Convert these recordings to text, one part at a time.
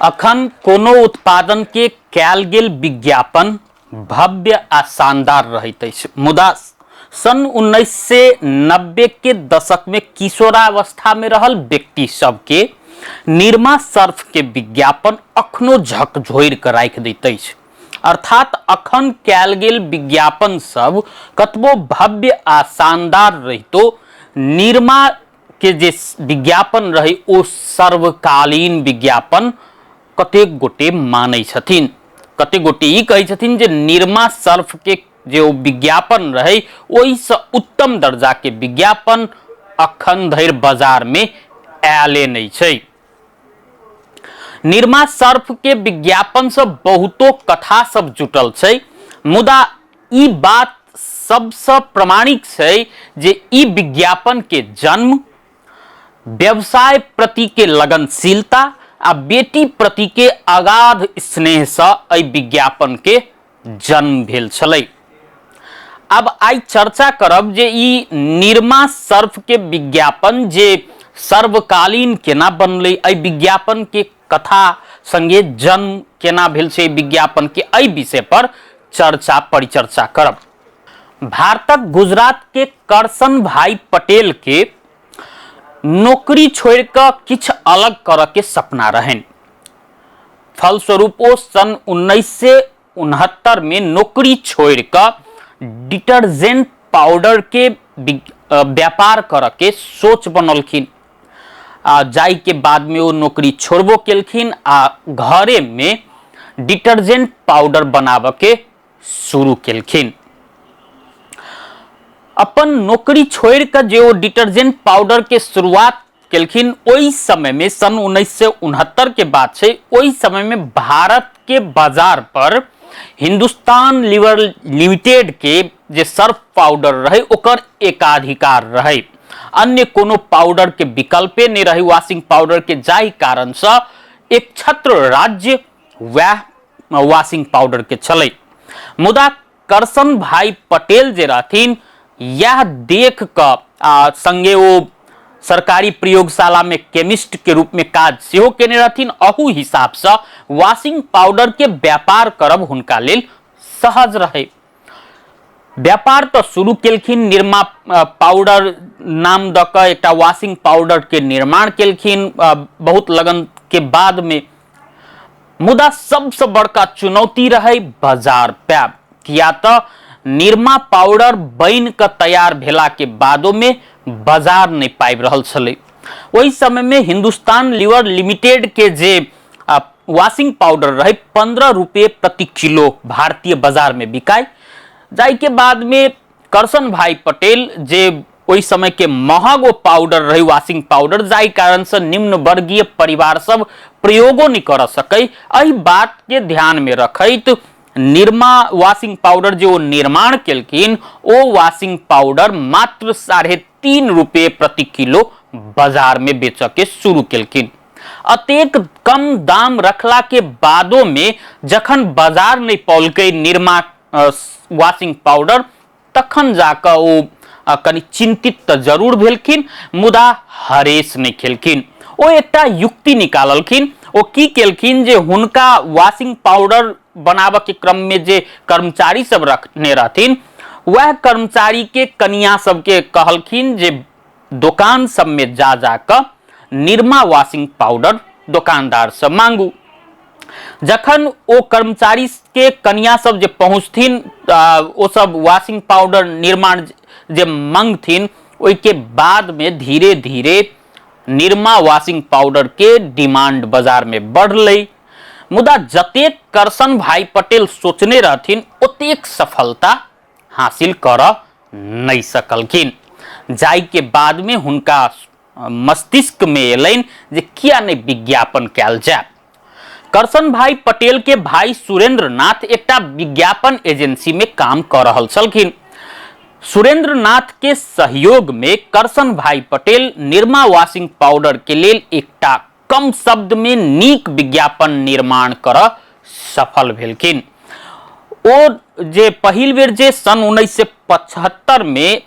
अखन कोनो उत्पादन के कयल गेल विज्ञापन भव्य आ शानदार रहैत अछि, मुदा सन 1990 के दशक में किशोरावस्था में रहल व्यक्ति सबके निरमा सर्फ के विज्ञापन अखनो झकझोरि कऽ राखि दैत अछि। अर्थात अखन कयल गेल विज्ञापन सब कतबो भव्य आ शानदार रहितो निरमा के जे विज्ञापन रहै ओ सर्वकालीन विज्ञापन कतेक गोटे मानै छथिन। कतेक गोटे ई कहै छथिन जे निरमा सर्फ के जे ओ विज्ञापन रहै ओहिसँ उत्तम दर्जा के विज्ञापन अखन धरि बाजार में आयले नहि छै। निरमा सर्फ के विज्ञापन से बहुतो कथा सब जुटल छै, मुदा ई बात सबसँ प्रमाणिक छै जे ई विज्ञापन के जन्म व्यवसाय प्रति के लगनशीलता आ बेटी प्रति के अगाध स्नेह से एहि विज्ञापन के जन्म भेल छलै। अब आइ चर्चा करब जे ई निरमा सर्फ के विज्ञापन जे सर्वकालीन केना बनलै, एहि विज्ञापन के कथा संगे जन्म केना भेल छै विज्ञापन के, एहि विषय पर चर्चा परिचर्चा करब। भारतक गुजरात के करसन भाई पटेल के नौकरी छोड़ कऽ किछु अलग करऽ के सपना रहनि। फलस्वरूप ओ सन 1969 में नौकरी छोड़ कऽ डिटर्जेंट पाउडर के व्यापार करऽ के सोच बनलखिन आ जाहि के बाद में ओ नौकरी छोड़बो केलखिन आ घरे में डिटर्जेंट पाउडर बनाबऽ के शुरू केलखिन। अपन नौकरी छोड़ कऽ जे ओ डिटर्जेंट पाउडर के शुरुआत केलखिन ओहि समय में सन 1969 के बात छै, ओहि समय में भारत के बाजार पर हिंदुस्तान लीवर लिमिटेड के जे सर्फ पाउडर रहे ओकर एकाधिकार रहे, अन्य कोनो पाउडर के विकल्पे नहीं रहे वॉशिंग पाउडर के, जाहि कारण से एक छत्र राज्य वैह वॉशिंग पाउडर के छलै। मुदा करसन भाई पटेल जे रहथिन यह देख कऽ आ संगे ओ सरकारी प्रयोगशाला में केमिस्ट के रूप में काज सेहो केने रहथिन, अहू हिसाब से वॉशिंग पाउडर के व्यापार करब हुनका लेल सहज रहे। व्यापार तो शुरू केलखिन, निरमा पाउडर नाम दऽ कऽ एकटा वॉशिंग पाउडर के निर्माण केलखिन बहुत लगन के बाद में। मुदा सबसँ बड़का चुनौती रहै बाजार पायब, किया तऽ निरमा पाउडर बनि कऽ तैयार भेला के बादो में बाजार नहि पाबि रहल छलै। ओहि समय में हिंदुस्तान लीवर लिमिटेड के जे वॉशिंग पाउडर रहे 15 रुपये प्रति किलो भारतीय बाजार में बिकाय। जाहि के बाद में करसन भाई पटेल जे ओहि समय के महग ओ पाउडर रहे वॉशिंग पाउडर, जाहि कारण से निम्न वर्गीय परिवार सब प्रयोगो नहीं कर सके, एहि बात के ध्यान में रखैत निरमा वॉशिंग पाउडर जे ओ निर्माण केलखिन ओ वॉशिंग पाउडर मात्र 3.5 रुपये प्रति किलो बाजार में बेचऽ के शुरू केलखिन। अतेक कम दाम रखला के बादो में जखन बाजार नहीं पौलकै निरमा वॉशिंग पाउडर, तखन जाकऽ ओ कनि चिंतित तऽ जरूर भेलखिन, मुदा हरेश नहि खेलखिन। ओ एकटा युक्ति निकाललखिन। ओ की केलखिन जे हुनका वॉशिंग पाउडर बनाबऽ के क्रम में जे कर्मचारी सब रखने रहथिन वएह कर्मचारी के कनिया सबके कहलखिन जे दोकान सब में जा जा कऽ निरमा वॉशिंग पाउडर दोकानदार से मांगू। जखन ओ कर्मचारी के कनिया सब जे पहुँचथिन, ओ सब वॉशिंग पाउडर निर्माण जे मांगथिन, ओहि के बाद में धीरे धीरे निरमा वॉशिंग पाउडर के डिमांड बाजार में बढ़लै। मुदा जतेक करसन भाई पटेल सोचने रहथिन ओतेक सफलता हासिल करऽ नहि सकलखिन। जाहि के बाद में हुनका मस्तिष्क में एलनि जे किया नहि विज्ञापन कयल जाय। करसन भाई पटेल के भाई सुरेंद्र नाथ एकटा विज्ञापन एजेंसी में काम कऽ रहल छलखिन। सुरेंद्र नाथ के सहयोग में करसन भाई पटेल निरमा वॉशिंग पाउडर के लेल एकटा कम शब्द में नीक विज्ञापन निर्माण करऽ सफल भेलखिन। ओ जे पहिल बेर जे सन 1975 में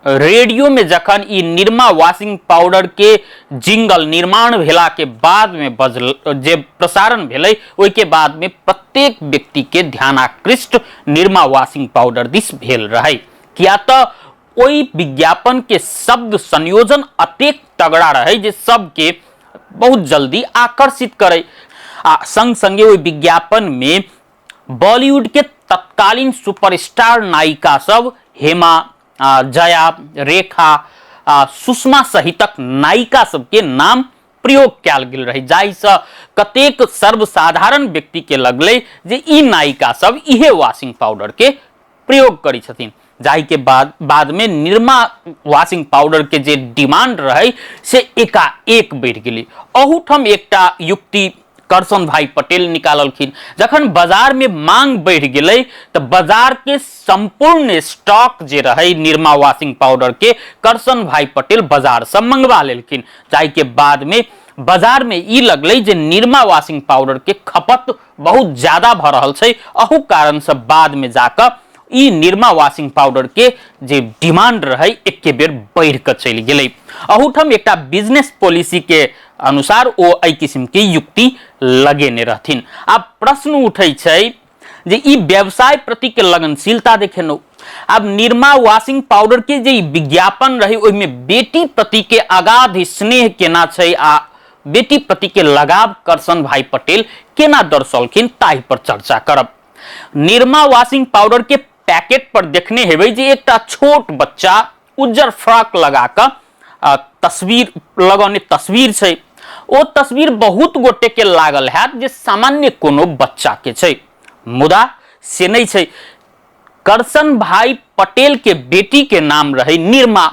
रेडियो में जखन ई निरमा वॉशिंग पाउडर के जिंगल निर्माण भेला के बाद में बजल, जे प्रसारण भेलै, ओहि के बाद में प्रत्येक व्यक्ति के ध्यान आकृष्ट निरमा वॉशिंग पाउडर दिस भेल रहै, किया तऽ ओहि विज्ञापन के शब्द संयोजन अतेक तगड़ा रहै जे सबके बहुत जल्दी आकर्षित करै। आ संग संगे ओहि विज्ञापन में बॉलीवुड के तत्कालीन सुपरस्टार नायिका सब हेमा, जया, रेखा, सुषमा सहितक नायिका सबके नाम प्रयोग कयल गेल रहै, जाहिसँ कतेक सर्वसाधारण व्यक्ति के लगलै जे ई नायिका सब इहे वॉशिंग पाउडर के प्रयोग करै छथिन, जाहि के बाद में निरमा वॉशिंग पाउडर के जे डिमांड रहै से एकाएक बढ़ि गेलै। अहूठाम एकटा युक्ति करसन भाई पटेल निकाललखिन। जखन बाजार में मांग बढ़ि गेलै तऽ बाजार के संपूर्ण स्टॉक जे रहै निरमा वॉशिंग पाउडर के करसन भाई पटेल बाजार से मंगवा लेलखिन, जाहि के बाद में बाजार में ई लगलै जे निरमा वॉशिंग पाउडर के खपत बहुत ज्यादा भऽ रहल छै। अहू कारण से बाद में जाकऽ ई निरमा वॉशिंग पाउडर के जे डिमांड रहै एके बेर बढ़ि कऽ चलि गेलै। अहूठाम एकटा बिजनेस पॉलिसी के अनुसार ओ एहि किस्म के युक्ति लगेने रहथिन। आब प्रश्न उठै छै जे ई व्यवसाय प्रति के लगनशीलता देखेलहुँ, आब निरमा वॉशिंग पाउडर के जे विज्ञापन रहै ओहिमे बेटी प्रति के अगाध स्नेह केना छै आ बेटी प्रति के लगाव करसन भाई पटेल केना दर्शौलखिन ताहि पर चर्चा करब। निरमा वॉशिंग पाउडर के पैकेट पर देखने हेबै जे एकटा छोट बच्चा उज्जर फ्रॉक लगा कऽ तस्वीर लगौने तस्वीर छै। ओ तस्वीर बहुत गोटे के लागल हैत जे सामान्य कोनो बच्चा के छै, मुदा से नहि छै। करसन भाई पटेल के बेटी के नाम रहे निरमा,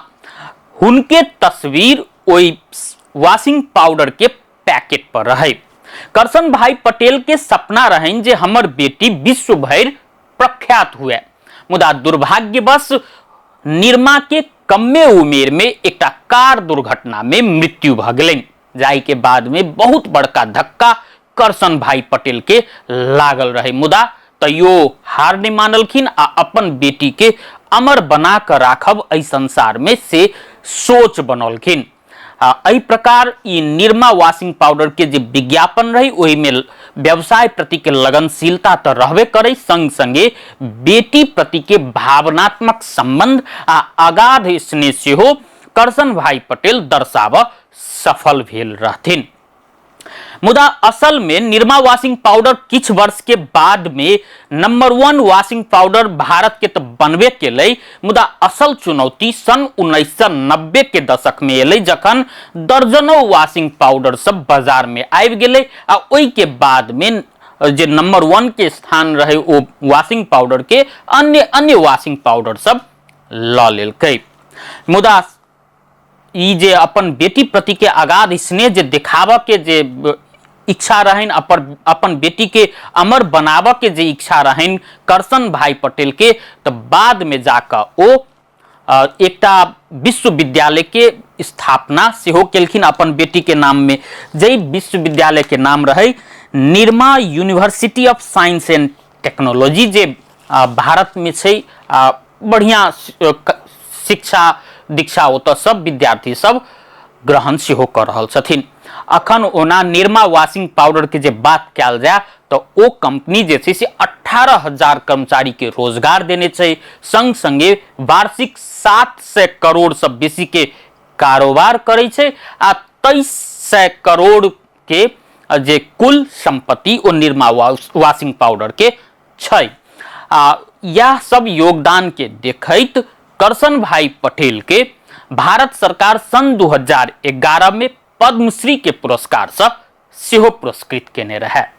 हुनके तस्वीर ओहि वॉशिंग पाउडर के पैकेट पर रहे। करसन भाई पटेल के सपना रहनि जे हमर बेटी विश्व भरि प्रख्यात हुए, मुदा दुर्भाग्यवश निरमा के कमे उमेर में एकटा कार दुर्घटना में मृत्यु भऽ गेलनि, जाहि के बाद में बहुत बड़का धक्का करसन भाई पटेल के लागल रहे। मुदा तैयो हार नहि मानलखिन आ अपन बेटी के अमर बना कऽ राखब एहि संसार में से सोच बनौलखिन। आ एहि प्रकार ई निरमा वॉशिंग पाउडर के जे विज्ञापन रही ओहि में व्यवसाय प्रति के लगनशीलता तऽ रहबे करै, संग संगे बेटी प्रति के भावनात्मक संबंध आ अगाध स्नेह सेहो करसन भाई पटेल दर्शाबऽ सफल भेल रहथिन। मुदा असल में निरमा वॉशिंग पाउडर किछु वर्ष के बाद में नंबर 1 वॉशिंग पाउडर भारत के तो बनबे केलै, मुदा असल चुनौती सन 1990 के दशक में एलै, जखन दर्जनों वॉशिंग पाउडर सब बाजार में आबि गेलै आ ओहि के बाद में जे नंबर 1 के स्थान रहे ओ वॉशिंग पाउडर के अन्य अन्य वॉशिंग पाउडर सब लऽ लेलकै। मुदा ई जे अपन बेटी प्रति के अगाध स्नेह जे देखाबऽ के जे इच्छा रहनि, अपन बेटी के अमर बनाबऽ के जे इच्छा रहनि करसन भाई पटेल के, तऽ बाद में जाकऽ ओ एकटा विश्वविद्यालय के स्थापना सेहो केलखिन अपन बेटी के नाम में, जाहि विश्वविद्यालय के नाम रहै Nirma university of science and technology, जे भारत में छै। बढ़िया शिक्षा दीक्षा ओतऽ सब विद्यार्थी सब ग्रहण सेहो कऽ रहल छथिन। अखन ओना निरमा वॉशिंग पाउडर के जे बात कयल जाय तऽ ओ कंपनी जे छै से 18,000 कर्मचारी के रोजगार देने छै, संग संगे वार्षिक 700 करोड़ से बेसी के कारोबार करै छै आ 2300 करोड़ के जे कुल संपत्ति ओ निरमा वॉशिंग पाउडर के छै। आ यह सब योगदान के देखैत करसन भाई पटेल के भारत सरकार सन 2011 में पद्मश्री के पुरस्कार से सेहो पुरस्कृत केने रहे।